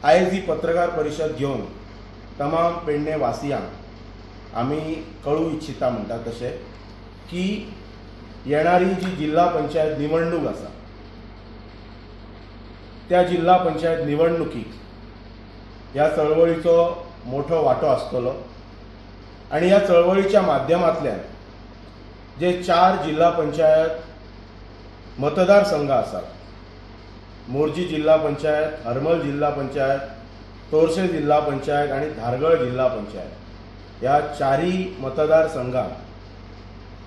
आयज ही पत्रकार परिशद घेवन तमाम पेडणे वासियांक आमी कळूं इच्छिता म्हणटा तशें की येणारी जी जिल्हा पंचायत निवडणूक आसा त्या जिल्हा पंचायत निवडणुकीक ह्या चळवळीचो मोठो वांटो आसतलो आनी ह्या चळवळीच्या माध्यमांतल्यान जे 4 जिल्हा पंचायत मतदारसंघ आसात, मोरजी जिल्हा पंचायत, हरमल जिल्हा पंचायत, तोरशे जिल्हा पंचायत आनी धारगळ जिल्हा पंचायत, ह्या 4 मतदारसंघात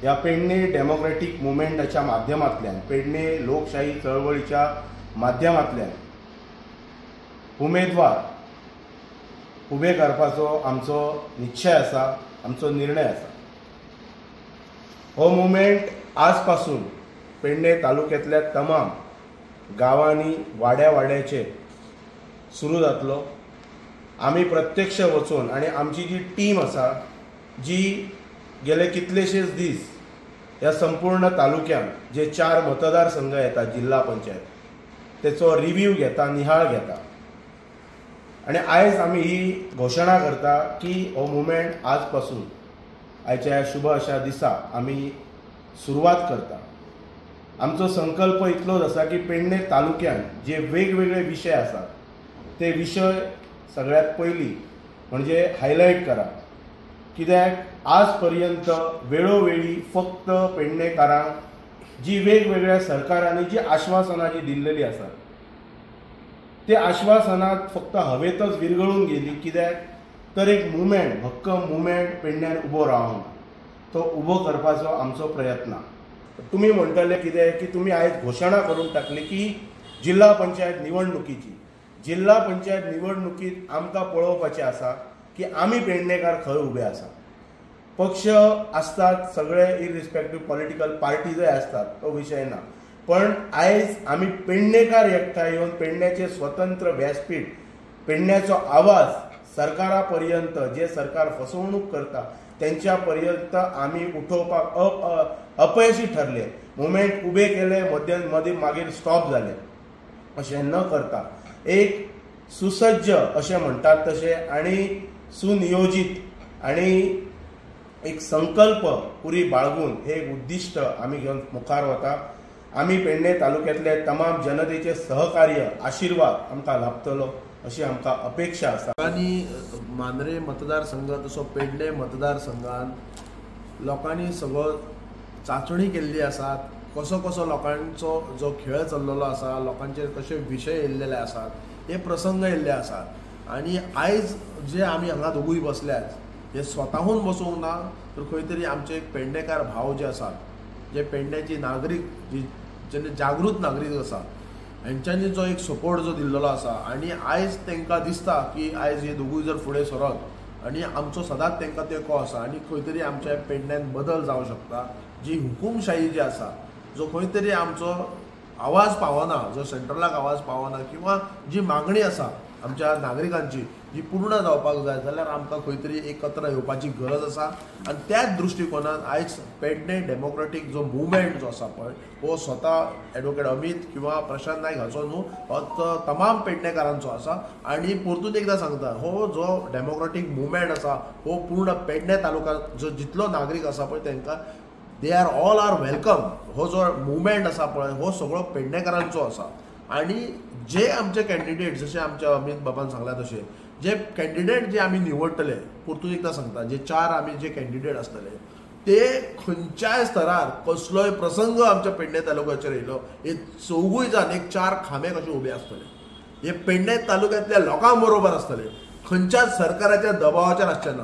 ह्या पेडणे डेमोक्रेटीक मुवमेंटाच्या माध्यमांतल्यान, पेडणे लोकशाही चळवळीच्या माध्यमांतल्यान उमेदवार उबे करपाचो आमचो निश्चय आसा, आमचो निर्णय आसा। हो मुवमेंट आज पासून पेडणे तालुक्यांतल्या तमाम गांवांनी वाड्या वाड्याचेर सुरू जातलो। आमी प्रत्यक्ष वचून आनी आमची जी टीम आसा जी गेले कितलेशेच दीस ह्या संपूर्ण तालुक्यांत जे 4 मतदारसंघ येतात जिल्हा पंचायत तेचो रिव्यू घेता, निहाळ घेता आनी आयज आमी ही घोशणा करता की हो मुवमेंट आज पासून आयच्या ह्या शुभ अशा दिसा आमी सुरवात करता। आमचो संकल्प इतलोच आसा की पेडणे तालुक्यांत जे वेगवेगळे विशय आसात ते विशय सगळ्यात पयलीं म्हणजे हायलायट करा, कित्याक आज पर्यंत वेळोवेळी फक्त पेडणेकारांक जी वेगवेगळ्या सरकारांनी जी आश्वासनां जी दिल्लेली आसात ते आश्वासनां फक्त हवेतच विरगळून गेली। कित्याक तर एक मुवमेंट, भक्कम मुवमेंट पेडण्यान उबो रावंक तो उबो करपाचो आमचो प्रयत्न। तुमी म्हणटले कितें की तुमी आयज घोशणा करून टाकली की जिल्हा पंचायत निवडणुकीची, जिल्हा पंचायत निवडणुकीत आमकां पळोवपाचें आसा की आमी पेडणेकार खंय उबे आसा। पक्ष आसतात सगळे, इरिस्पेक्टीव पॉलिटिकल पार्टीजय आसतात, तो विशय ना, पण आयज आमी पेडणेकार एकठांय येवन पेडण्याचें स्वतंत्र व्यासपीठ, पेडण्याचो आवाज सरकारा पर्यंत, जे सरकार फसवणूक करता तेंच्या पर्यंत आमी उठोवपाक अपयशी ठरले। मुवमेंट उबे केले, मदीं मागीर स्टॉप जाले, अशें न करता एक सुसज्ज अशें म्हणटात तशें आनी सुनियोजीत आनी एक संकल्प पुरी बाळगून हे एक उद्दिश्ट आमी घेवन मुखार वता। आमी पेडणे तालुक्यांतले तमाम जनतेचे सहकार्य, आशिर्वाद आमकां लाभतलो अशी आमकां अपेक्षा आसा। लोकांनी मांद्रे मतदारसंघ तसो पेडणे मतदारसंघान लोकांनी सगळो चांचणी केल्ली आसा, कसो कसो लोकांचो जो खेळ चल्लेलो आसा, लोकांचेर कशे विशय येयल्लेले आसात, हे प्रसंग येयल्ले आसात आनी आयज जे आमी हांगा दोगूय बसल्यात हे स्वताहून बसूंक ना, तर खंय तरी आमचे एक पेडणेकार भाव जे आसात, जे पेडण्याची नागरीक, जी जेन्ना जागृत नागरीक आसा, हेंच्यांनी जो एक सपोर्ट जो दिल्लो आसा आनी आयज तांकां दिसता की आयज हे दोगूय जर फुडें सरत आनी आमचो सदांच तांकां तेंको आसा आनी खंय तरी आमच्या पेडण्यान बदल जावं शकता। जी हुकुमशाही जी आसा, जो खंय तरी आमचो आवाज पावना, जो सेंट्रलाक आवाज पावना किंवा जी मागणी आसा आमच्या नागरिकांची जी पूर्ण जावपाक जाय जाल्यार आमकां खंय तरी एकत्र येवपाची गरज आसा आनी त्याच दृश्टिकोनान आयज पेडणे डेमोक्रेटीक जो मुवमेंट जो आसा पळय हो स्वता एडवोकेट अमीत किंवा प्रशांत नायक हाचो न्हू, हो तमाम पेडणेकारांचो आसा। आनी परतून एकदां सांगता, हो जो डेमोक्रेटीक मुवमेंट आसा हो पूर्ण पेडणे तालुका जो जितलो नागरीक आसा पळय तांकां they are all are welcome. हो जो मुवमेंट आसा पळय हो सगळो पेडणेकारांचो आसा आनी जे आमचे कॅन्डिडेट, जशे आमच्या अमीत बाबान सांगला तशे जे कॅन्डिडेट जे आमी निवडटले, परतून एकदां सांगता, जे 4 आमी जे कॅन्डिडेट आसतले ते खंयच्याय स्तरार कसलोय प्रसंग आमच्या पेडणे तालुक्याचेर येयलो हे चौगूय जाण एक 4 खांबे कशे उबे आसतले, हे पेडणे तालुक्यांतल्या लोकां बरोबर आसतले, खंयच्याच सरकाराच्या दबावाचेर आसचे ना।